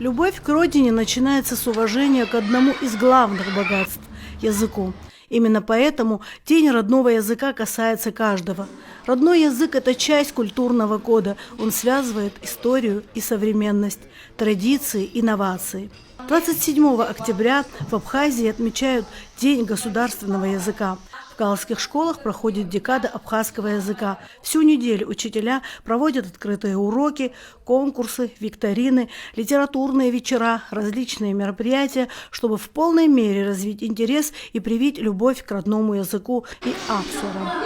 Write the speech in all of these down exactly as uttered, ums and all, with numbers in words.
Любовь к родине начинается с уважения к одному из главных богатств — языку. Именно поэтому День родного языка касается каждого. Родной язык — это часть культурного кода. Он связывает историю и современность, традиции и новации. Двадцать седьмого октября в Абхазии отмечают День государственного языка. В галских школах проходит декада абхазского языка. Всю неделю учителя проводят открытые уроки, конкурсы, викторины, литературные вечера, различные мероприятия, чтобы в полной мере развить интерес и привить любовь к родному языку и Апсуара.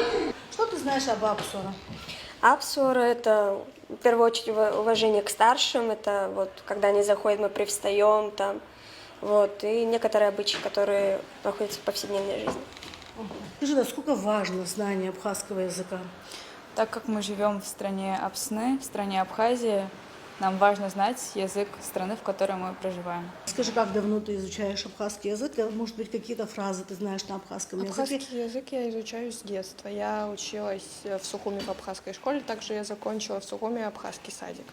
Что ты знаешь об Апсуара? Апсуара — это в первую очередь уважение к старшим, это вот когда они заходят, мы привстаём там, вот, и некоторые обычаи, которые находятся в повседневной жизни. Скажи, насколько важно знание абхазского языка? Так как мы живём в стране Апсны, в стране Абхазия, нам важно знать язык страны, в которой мы проживаем. Скажи, как давно ты изучаешь абхазский язык? Может быть, какие-то фразы ты знаешь на абхазском языке? Абхазский язык я изучаю с детства. Я училась в Сухуми в абхазской школе, также я закончила в Сухуми абхазский садик.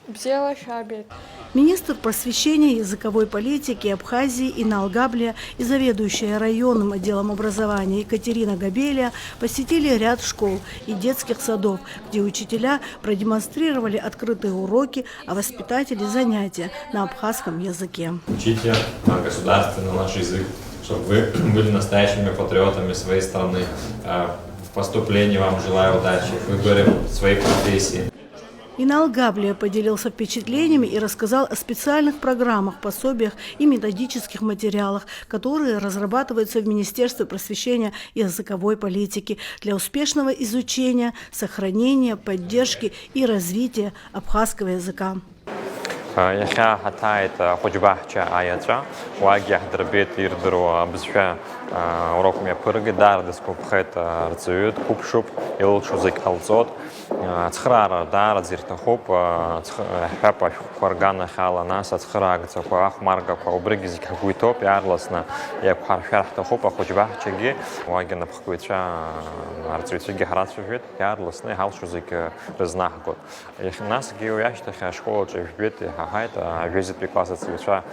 Взяла шабель. Министр просвещения и языковой политики Абхазии Инал Габлия и заведующая районным отделом образования Екатерина Габелия посетили ряд школ и детских садов, где учителя продемонстрировали открытые уроки, а воспитатели — занятия на абхазском языке. Учите наш государственный, наш язык, чтобы вы были настоящими патриотами своей страны. А, в поступлении вам желаю удачи, в выборе своей профессии. Инал Габлия поделился впечатлениями и рассказал о специальных программах, пособиях и методических материалах, которые разрабатываются в Министерстве просвещения и языковой политики для успешного изучения, сохранения, поддержки и развития абхазского языка. Иахьа ҳаҭааит ахәыҷбаҳча аиаҵәа, уаагьы иаҳдырбеит ирдыруа абызшәа урок мҩаԥыргеит, даараӡа сгәаԥхеит, арҵаҩы дқәыԥшуп, илылшо зегь ҟалҵоит. Ацхыраара даараӡа ирҭахуп, ацх-, иаҳҳәап, ашәҟәқәа рганахьала, нас ацхыраагӡақәа, ахәмаргақәа, убригьы зегь ҳгәы иҭоуп, иаарласны иақәҳаршәар ҳҭахуп ахәыҷбаҳчагьы, уаагьы анапхгаҩцәа, арҵаҩцәагьы ҳрацәажәеит, иаарласны иҳалшо зегь рызнаҳгоит. Иахь-, насгьы уи ашьҭахь ашкол аҿы ижәбеит, иҳаҳаит, ажәеизатәи класс аҵаҩцәа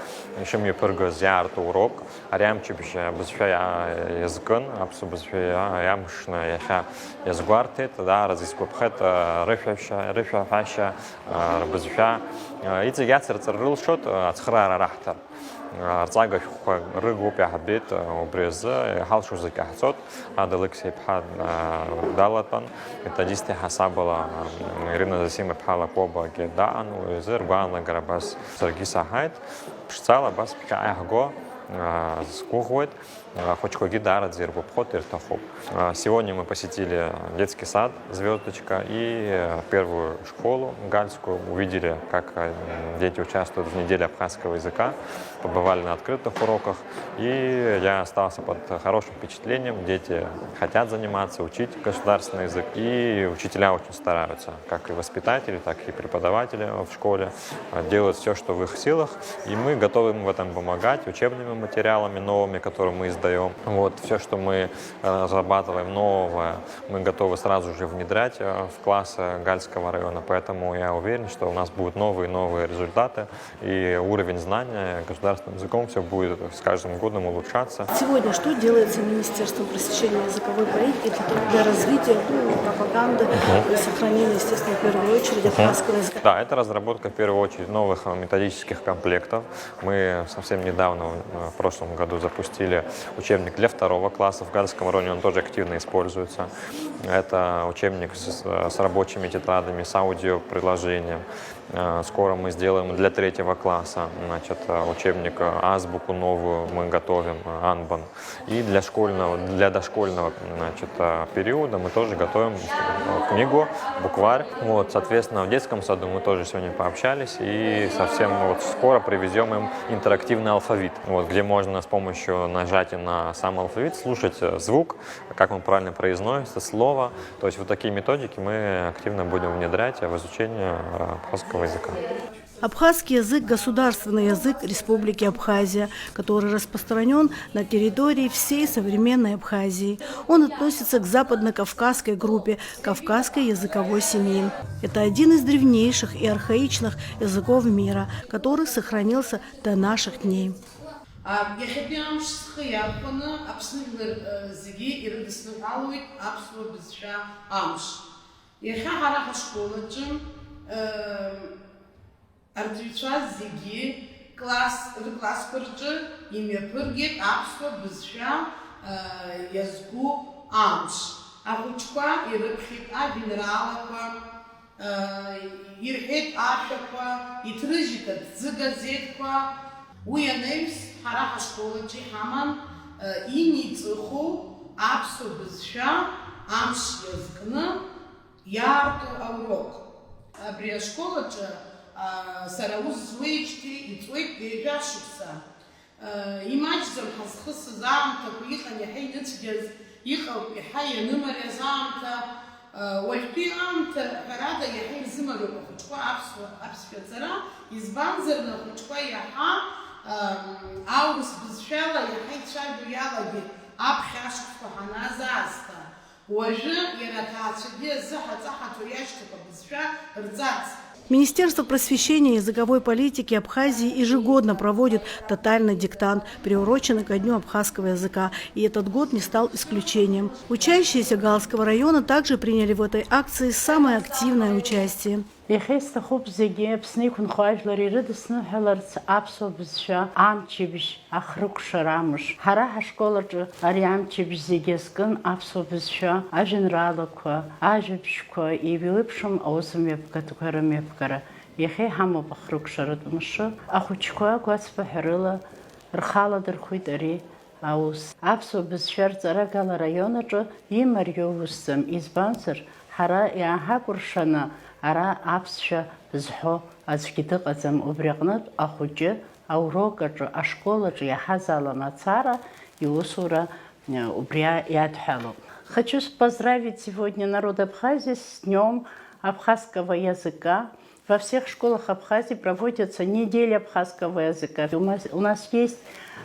ишымҩаԥыргаз иаарту урок. Ари амчыбжь абызшәа иа-, иазкын, аԥсуа бызшәа иа-, иамԥшны иахьа иазгәарҭеит, даараӡа исгәаԥхеит, а, рышәашьа, рышәаҳәашьа, а, рбызшәа, а, иҵегь ацырҵар рылшоит, а, ацхыраара раҳҭар. А, арҵага шәҟәқәа рыгуп иаҳбеит, а, убри азы иҳалшо зегь ҟаҳҵоит. Ада Алықьса иԥҳа, а, далатәан, методист иаҳасабала, а, Ирина Зосим-иԥҳа Лакобагьы даан, уи азы ргәаанагара абас саргьы саҳаит. Ԥшӡала абас ԥхьаҟа иаҳго, а, сгәыӷуеит. Ахәыҷқәагьы даараӡа иргәаԥхоит, ирҭахуп. А, сегодня мы посетили детский сад «Звёздочка» и, э, первую школу гальскую. Увидели, как, э, дети участвуют в неделе абхазского языка, побывали на открытых уроках. И я остался под хорошим впечатлением. Дети хотят заниматься, учить государственный язык, и учителя очень стараются, как и воспитатели, так и преподаватели в школе, э, делают всё, что в их силах, и мы готовы им в этом помогать учебными материалами новыми, которые мы издаём. Вот, всё, что мы, э, разрабатываем нового, мы готовы сразу же внедрять, э, в классы Гальского района, поэтому я уверен, что у нас будут новые и новые результаты, и уровень знания государственным языком всё будет с каждым годом улучшаться. Сегодня что делается Министерством просвещения и языковой политики для того, для развития, ну, пропаганды и сохранения, естественно, в первую очередь, абхазского языка? Да, это разработка в первую очередь новых, э, методических комплектов. Мы совсем недавно, в, в прошлом году запустили учебник для второго класса. В Гальском районе он тоже активно используется. Это учебник с, с, с рабочими тетрадями, с аудиоприложением. Э, скоро мы сделаем для третьего класса, значит, э, учебник, э, азбуку новую мы готовим, э, анбан. И для школьного, для дошкольного, значит, э, периода мы тоже готовим, э, книгу, букварь. Вот, соответственно, в детском саду мы тоже сегодня пообщались и совсем вот скоро привезём им интерактивный алфавит, вот, где можно с помощью нажатия на сам алфавит слушать, э, звук, как он правильно произносится, слово. То есть вот такие методики мы активно будем внедрять в изучение, э, абхазского языка. Абхазский язык — государственный язык Республики Абхазия, который распространён на территории всей современной Абхазии. Он относится к западно-кавказской группе кавказской языковой семьи. Это один из древнейших и архаичных языков мира, который сохранился до наших дней. Иахьатәи амш схы иархәаны Аԥсны жәлар зегьы ирыдысныҳәалоит аԥсуа бызшәа амш. Иахьа ҳара ҳашкол аҿы арҵаҩцәа зегьы класс, рыклассқәа рҿы имҩаԥыргеит аԥсуа бызшәа иазку амш. Ахәыҷқәа ирыԥхьеит ажәеинраалақәа, ирҳәеит ашәақәа, иҭрыжьит аҭӡы газеҭқәа. Уи анаҩс, ҳара ҳашкол аҿы иҳаман иниҵыху аԥсуа бызшәа амш иазкны иаарту аурок. Абри ашкол аҿы, аа, сара аус зуеижьҭеи иҵуеит ҩажәа шықәса. Имаҷӡам ҳазхысыз аамҭақәа, иҟан иаҳа иныцәгьаз, иҟоуп иаҳа ианымариаз аамҭа. Уажәтәи аамҭа, ҳәарада, иаҳа ирзымариоуп ахәыҷқәа аԥсуа, аԥсшәа аҵара, избанзар, ахәыҷқәа иаҳа, ам, аурыс бызшәала иаҳа ицәажәо иалагеит аԥхьа ашықәсқәа ҳанааз аасҭа. Уажәы иара аҭаацәагьы азы ҳаҵаҳаҭыр иашьҭоуп абызшәа рҵарц. Министерство просвещения и языковой политики Абхазии ежегодно проводит тотальный диктант, приуроченный ко Дню абхазского языка, и этот год не стал исключением. Учащиеся Галского района также приняли в этой акции самое активное участие. Иахьа исҭахуп зегьы Аԥсны иқәынхо ажәлар ирыдысныҳәаларц аԥсуа бызшәа амчыбжь ахрыкәшара амш. Ҳара ҳашкол аҿы ари амчыбжь зегьы азкын аԥсуа бызшәа, ажәеинраалақәа, ажәабжьқәа, еиуеиԥшым аусмҩаԥгатәқәа рымҩаԥгара. Иахьа иҳамоуп ахрыкәшаратә мшы. Ахәыҷқәа гәацԥыҳәарыла рхы аладырхәит ари аус. Аԥсуа бызшәа рҵарагала араион аҿы имариоу усӡам, избанзар, ҳара иааҳакәыршаны ара аԥсшәа зҳәо аӡәгьы дыҟаӡам, убри аҟнытә ахәыҷы аурок аҿы, ашкол аҿы иаҳазаала мацара иусура, э, убри иадҳәалоуп. Хочу поздравить сегодня народ Абхазии с Днём абхазского языка. Во всех школах Абхазии проводится неделя абхазского языка. У нас, у нас есть,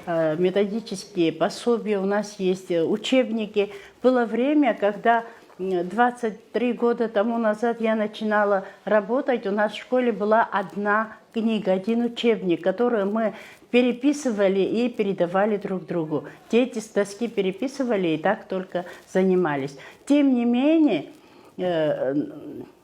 э, методические пособия, у нас есть, э, учебники. Было время, когда, м, двадцать три года тому назад я начинала работать, у нас в школе была одна книга, один учебник, который мы переписывали и передавали друг другу. Дети с доски переписывали и так только занимались. Тем не менее, э,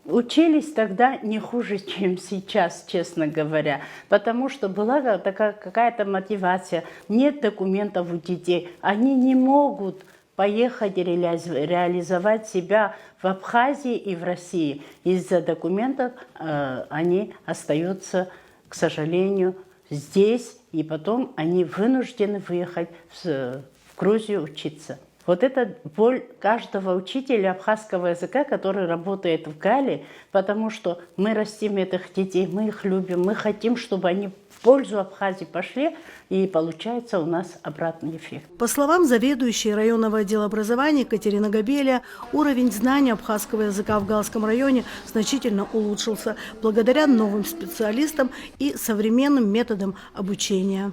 учились тогда не хуже, чем сейчас, честно говоря, потому что была ка-, такая какая-то мотивация, нет документов у детей, они не могут поехать реализ-, реализовать себя в Абхазии и в России. Из-за документов, э, они остаются, к сожалению, здесь, и потом они вынуждены выехать в с-, в Грузию учиться. Вот это боль каждого учителя абхазского языка, который работает в Гале, потому что мы растим этих детей, мы их любим, мы хотим, чтобы они в пользу Абхазии пошли, и получается у нас обратный эффект. По словам заведующей районного отдела образования Екатерины Габелия, уровень знания абхазского языка в Галском районе значительно улучшился благодаря новым специалистам и современным методам обучения.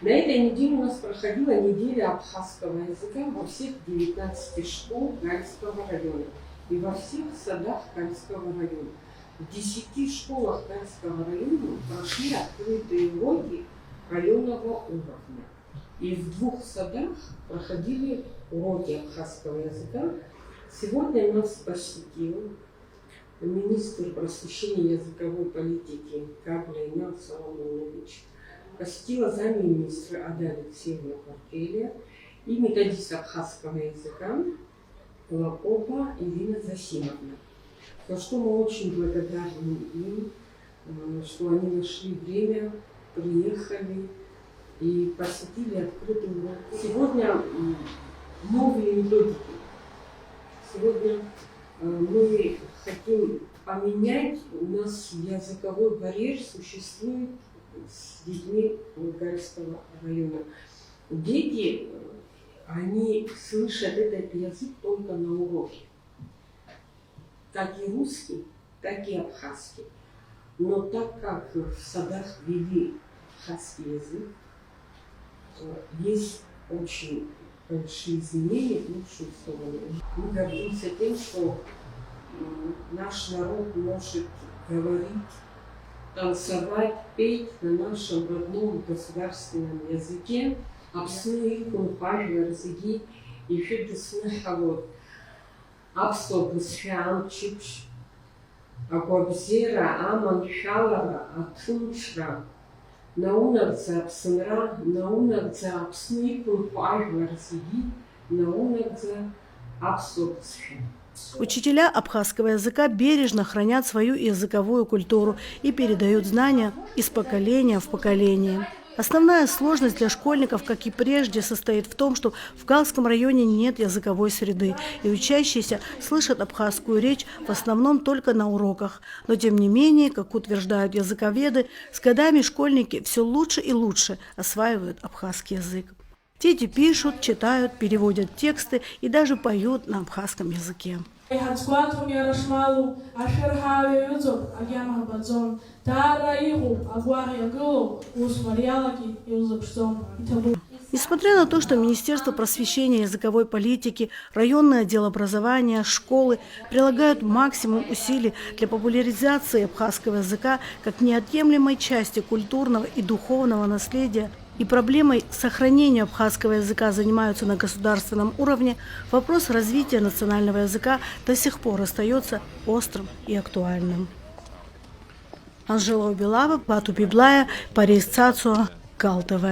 На этой неделе у нас проходила неделя абхазского языка во всех девятнадцати школ Гальского района и во всех садах Гальского района. В десяти школах Гальского района прошли открытые уроки районного уровня. И в двух садах проходили уроки абхазского языка. Сегодня нас посетил министр просвещения и языковой политики Каблина Соломонович, посетила замминистра Ада Алексеевна Портелия и методист абхазского языка Лопова Ирина Засимовна. За что мы очень благодарны им, э, что они нашли время, приехали и посетили открытый урок. Сегодня, м, новые методики. Сегодня, э, мы хотим поменять, у нас языковой барьер существует с детьми Гальского района. Дети, э, они слышат этот язык только на уроке. Как и русский, так и абхазский. Но так как в садах ввели абхазский язык, то есть очень большие изменения в лучшую сторону. Мы гордимся тем, что м, наш народ может говорить, танцевать, петь на нашем родном государственном языке. Аԥсны иқәынхо ажәлар зегьы ишәыдысныҳәалоит аԥсуа бызшәа амчыбжь, агәабзиара, аманшәалара, аҭынчра, наунагӡа Аԥсынра, наунагӡа Аԥсны иқәынхо ажәлар зегьы, наунагӡа аԥсуа бызшәа. Учителя абхазского языка бережно хранят свою языковую культуру и передают знания из поколения в поколение. Основная сложность для школьников, как и прежде, состоит в том, что в Галском районе нет языковой среды, и учащиеся слышат абхазскую речь в основном только на уроках. Но тем не менее, как утверждают языковеды, с годами школьники все лучше и лучше осваивают абхазский язык. Дети пишут, читают, переводят тексты и даже поют на абхазском языке. Иҳазгәаҭом иара шмалу, ашәырҳәа ҩаҩыҵоуп, агьама ҳбаӡом. Даара иҟоуп агәаӷ иагылоу, ус мариалагьы иузыԥшӡом, иҭабуп. Несмотря на то, что Министерство просвещения и языковой политики, районный отдел образования, школы прилагают максимум усилий для популяризации абхазского языка как неотъемлемой части культурного и духовного наследия, и проблемой сохранения абхазского языка занимаются на государственном уровне, вопрос развития национального языка до сих пор остается острым и актуальным. Анжела Убилава, Бату Библая, Борис Цацуа, Гал ТВ.